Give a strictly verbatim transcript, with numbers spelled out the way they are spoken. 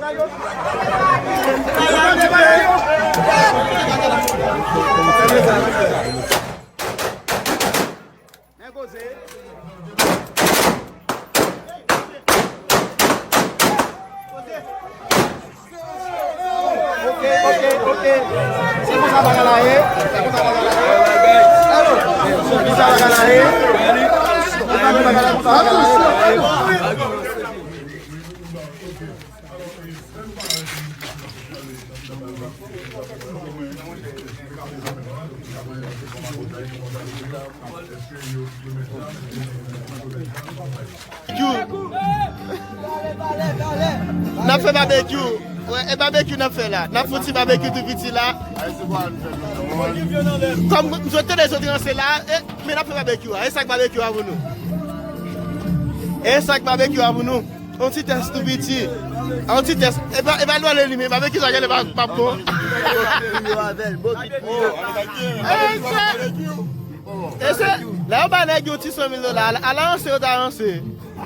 Ok, ok, ok. Se konsa bagay la ye. Se konsa bagay la ye. Se konsa bagay la ye. Se konsa bagay la ye. N ap fè babekyou. Wè, e babekyou n ap fè la. N ap fouti babekyou tou piti la. Kòm m sot tande zot ranse la, e, men n ap fè babekyou a. E sa k babekyou a pou nou. E sa k babekyou a pou nou. On ti tès tou piti. On ti tès. E pa, e pa lwale li, men babekyou sa genlè pa, pa bon. E se, e se, la yo ba nèg yo ti san mil dola. Ala, ala ranse yo ta ranse.